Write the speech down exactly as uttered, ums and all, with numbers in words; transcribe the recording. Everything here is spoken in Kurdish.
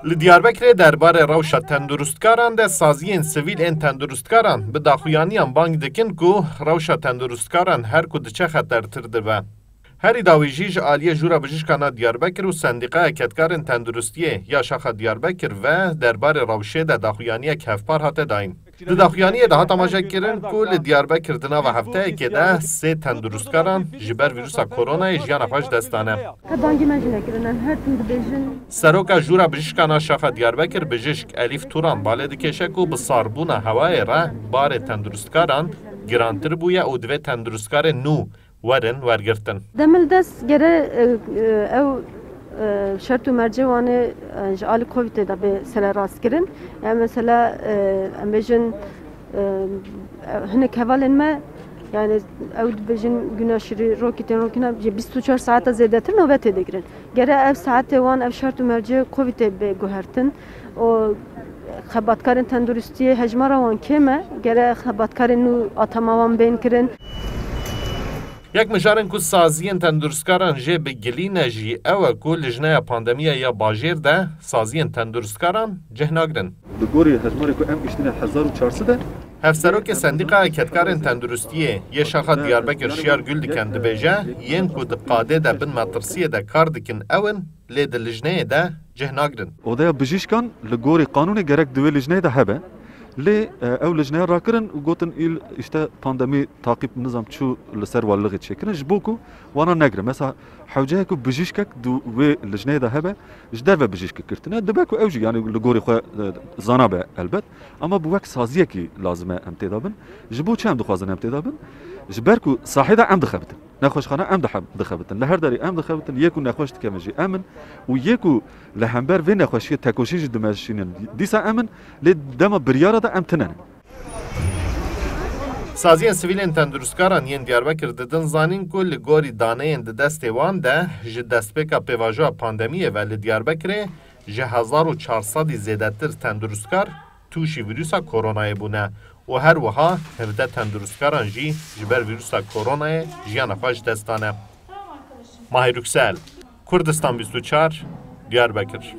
Li Diyarbekirê derbarê rewşa tenduristkaran de saziyên sivîl ên tenduristkaran bi daxuyaniyan bang dikin ku rewşa tenduristkaran her ku diçe xetertir dibe. Herî dawî jî ji aliyê Jûra Bijîşkan a Diyarbekir û Sendîqaya Kedkarên Tenduristiyê ya Şaxa Diyarbekir ve derbarê rewşê de daxuyaniyek hevpar hate dayîn. Di daxuyaniyê de hat amajekirin ku li Diyarbekir di nava hefteyekê de sê tenduristkaran ji ber vîrusa koronayê jiyana xwe ji dest dane. Qet bangî me jî nekirin, em her tim dibêjin. Seroka Jûra Bijîşkan a Şaxa Diyarbekir Bijîşk Elîf Turan balê dikêşe ku bi sarbûna hewayê re barê tenduristkaran girantir bûye û divê tenduristkarên nû werin wergirtin. Demil dest gere, e, e, ew, e, şert û mercê wan ê, e, ji alî Covidê de bê sererastkirin. Yani mesela, e, em bêjin, e, hinek hevalên me, yani ew dibêjin güneşiri rokî tên rokîna, ji bîst û çar saeta zêdetir nobetê digirin. Gere ev saetê wan, ev şert û mercê Covidê bê guhertin. O xebatkarên tenduristiyê hejmara wan kêm e. Gere xebatkarên nû atama wan bên kirin. Yek mijarên ku saziyên tenduristkaran jê bi gilî ne jî ew e ku lijneya pandemiya ya bajêr de saziyên tenduristkaran cih nagrin. Li gorî hejmarê ku em giştine hezar û çar sed e. Hevserokê Sendîqaya Kedkarên Tenduristiyê yê Şaxa Diyarbekir Şiyar Guldiken dibêje, yên ku di qadê de bin metirsiyê de kar dikin ew in, lê di lijneyê de cih nagrin. Odeya bijîşkan li gorî qanûnê gerek di wê lijneyê de hebe. Lê, e, ew lijneya rakirin û gotin îl işte pandemî taqîb nizam çû li ser walixê çêkirin. Ji bo ku wana negre. Mesela hewceyek ku bijîşkek di wê lijneyê de hebe, ji derve bijîşkek girtine. Dibe ku ew jî yani li gorî xwe, e, zana be elbet. Ama bi wek saziyekî lazim e em têda bin. Ji bo çi em dixwazin em têda bin? Ji ber ku sahê de em dixebitin. Nexweşxane em dihe-, dixebitin. Li her derê em dixebitin. Yê ku nexweş dikevin jî em in. Û yê ku li hember vê nexweşiyê tekoşîn jî dimeşînin dîsa em in. Lê dema biryara de em tine ne. Saziyên sivîlên tenduristkaran yên Diyarbekir didin zanîn ku li gorî daneyên di destê wan de ji destpêka pêvajoya pandemiyê ve li Diyarbekirê ji hezar û çar sedî zêdetir tendurustkar tûşî vîrusa koronayê bûne û her wiha hevdeh tenduristkaran jî ji ber vîrusa koronayê jiyana xwe ji dest dane. Mahir Yüksel, Kurdistan bîst û çar, Diyarbekir.